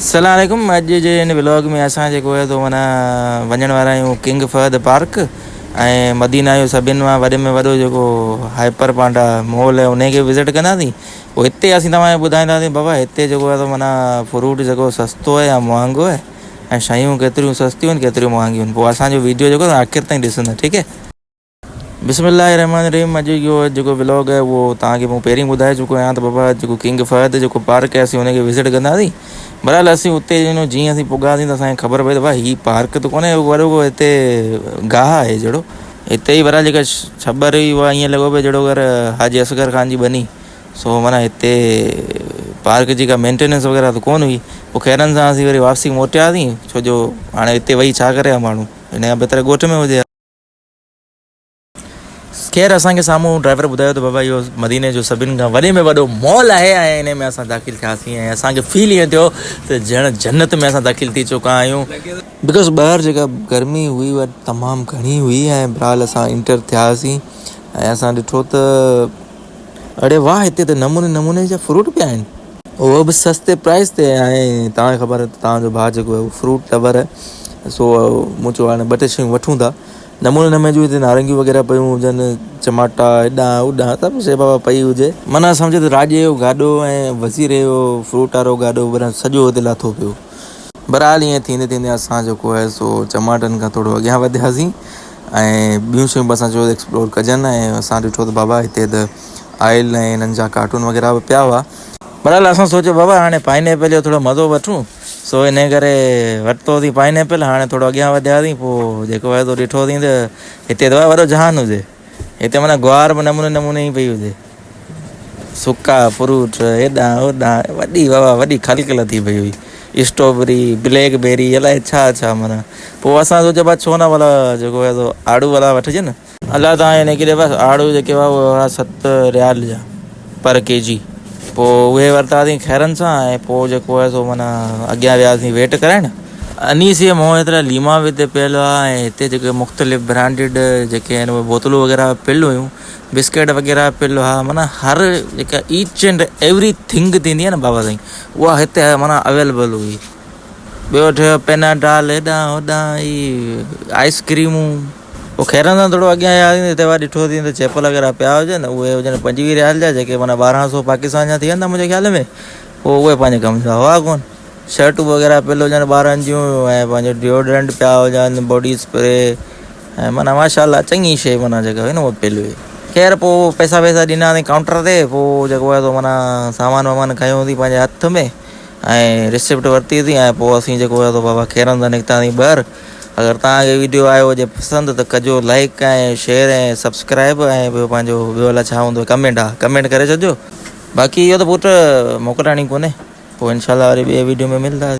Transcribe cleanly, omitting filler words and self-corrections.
سلام عليڪم اڄ جي هن ولاگ ۾ اسان جيڪو آهي سو معنيٰ وڃڻ وارا آهيون ڪنگ فهد پارڪ ۽ مدينه جو سڀن کان وڏي ۾ وڏو جيڪو هائپر پانڊا مال آهي ان کي وزٽ ڪنداسين پوء هتي اسين توهان کي ٻڌائينداسين بابا هتي جيڪو آهي سو معنيٰ فروٽ جيڪو سستو آهي يا مهانگو آهي ۽ شيون ڪيتريون سستيون آهن ڪيتريون مهانگيون آهن پوء اسان جو ويڊيو جيڪو آهي آخر تائين ڏسندا ٺيڪ آهي. بسم الله الرحمٰن الرحيم اڄ جو جيڪو ولاگ آهي اهو توهان کي مون پهرين ٻڌائي چڪو آهيان ته بابا جيڪو ڪنگ فهد جيڪو پارڪ آهي اسين ان کي وزٽ ڪنداسين بهرحال اسين اتي جيئن اسين پڳاسين ته اسان کي خبر پئي ته بابا هي پارڪ ته ڪونهي وڏو ڪو هتي گاهه آهي جهڙو هتي ئي بهرحال جيڪا ڇٻر هئي اها ائين لڳو پيو جهڙو ڪر حاجي اصغر خان جي ٻني سو معنيٰ هتي پارڪ جي ڪا مينٽيننس وغيره ته ڪونه هئي پوء خيرن سان اسين وري واپسي موٽياسين ڇو جو هاڻي هتي ويهي ڇا ڪري ها ماڻهو هن کان بهتر ڳوٺ ۾ هجي ها. خير اسان کي سامهون ڊرائيور ٻڌايو ته بابا اهو مديني جو سڀني کان وڏي ۾ وڏو مال آهي ۽ ان ۾ اسان داخل ٿياسين ۽ اسان کي فيل ائين ٿيو ته ڄڻ جنت ۾ اسان داخل ٿي چڪا آهيون. Because ٻاهر جيڪا گرمي هئي اها تمام گهڻي هئي ۽ بهرحال اسان انٽر ٿياسين ۽ اسان ڏٺو ته اڙي واهه هتي ته نموني نموني جا فروٽ پيا آهن اهو به سستي پرائس تي ۽ توهان کي خبر آهي ته توهان جو ڀاء جيڪو آهي اهو فروٽ لور آهي سو مون چيو هاڻي ٻه ٽي شيون وٺون ٿا نموني نموني جون هتي نارنگيون وغيره پيون هجن، چماٽا هيڏانهن هوڏانهن سڀ شيء بابا پئي هجي. معنيٰ سمجهه ته راڄي جو گاڏو ۽ وزير جو فروٽ وارو گاڏو معنيٰ سڄو هتي لاٿو پيو. بهرحال ائين ٿيندي ٿيندي اسان جيڪو آهي سو چماٽن کان ٿورو اڳيان وڌياسين ۽ ٻيون شيون به اسان چيو ايڪسپلور ڪجن ۽ اسان ڏٺو ته بابا هتي ته آئل ۽ انهن جا ڪارٽون وغيره به پيا هئا. بهرحال اسان سوچيو بابا هاڻي پائن ايپل جو ٿورو مزو وٺون سو انهي ڪري ورتوسين پائن ايپل هاڻي ٿورو اڳيان وڌياسين پوء جيڪو آهي سو ڏٺوسين ته هتي ته وڏو جهان هجي هتي معنيٰ گوار به نموني نموني جي پئي هجي سڪا فروٽ هيڏانهن هوڏانهن وڏي بابا وڏي خلق لٿي پئي هئي اسٽرابري بليڪ بيري الائي ڇا ڇا معنيٰ پوء اسان سوچيو بابا ڇو نه ڀلا جيڪو آهي سو آڙو ڀلا وٺجن الله تان هن ڪري بس آڙو جيڪي هئا اهي هئا 7 ريال جا پر ڪي جي پوء اهي ورتاسين خيرن سان ۽ پوء جيڪو آهي سو معنيٰ اڳيان وياسين ويٽ ڪرائڻ. انيسيء مون ايترا ليما به هتي پيل هئا ۽ هتي جيڪي مختلف برانڊيڊ جيڪي آهن اهي بوتلون وغيره به پيل هيون بسڪيٽ وغيره به پيل هئا معنيٰ هر جيڪا ايچ اينڊ ايوري ٿنگ ٿيندي آهي نه بابا سائين اها هتي معنيٰ اويليبل هئي. ٻيو ٺهيو پيناڊال هيڏانهن هوڏانهن هي آئس ڪريمون. پوء خيرن سان ٿورو اڳيان آياسين ته هتي وري ڏٺوسين ته چيپل وغيره پيا هجن اهي هجن 25 ريال جا جيڪي معنيٰ 1200 پاڪستان جا ٿي ويندا منهنجي خيال ۾ پوء اهي پنهنجي ڪم جا هئا ڪونه شرٽون وغيره پيل هجن ٻارن جون ۽ پنهنجو ڊيوڊرنٽ پيا هجن باڊي اسپري ۽ معنيٰ ماشاء الله چڱي شيء معنيٰ جيڪا هئي نه اها پيل هئي خير پوء پئسا وئسا ڏناسين ڪائونٽر تي پوء جيڪو آهي سو معنيٰ سامان وامان کنيوسين پنهنجي هٿ ۾ ۽ رسپٽ ورتي سين ۽ پوء اسين جيڪو هيو سو بابا خيرن سان نڪتاسين ٻاهر اگر توهان کي ويڊيو آيو هجي پسند ته ڪجو لائڪ ۽ شيئر ۽ سبسڪرائب ۽ ٻيو پنهنجو ٻيو الاء ڇا هوندو ڪمينٽ ها ڪمينٽ ڪري ڇڏجو باقي اهو ته پٽ موڪلاڻي ڪونهي پوء انشاء الله وري ٻي ويڊيو ۾ ملنداسين.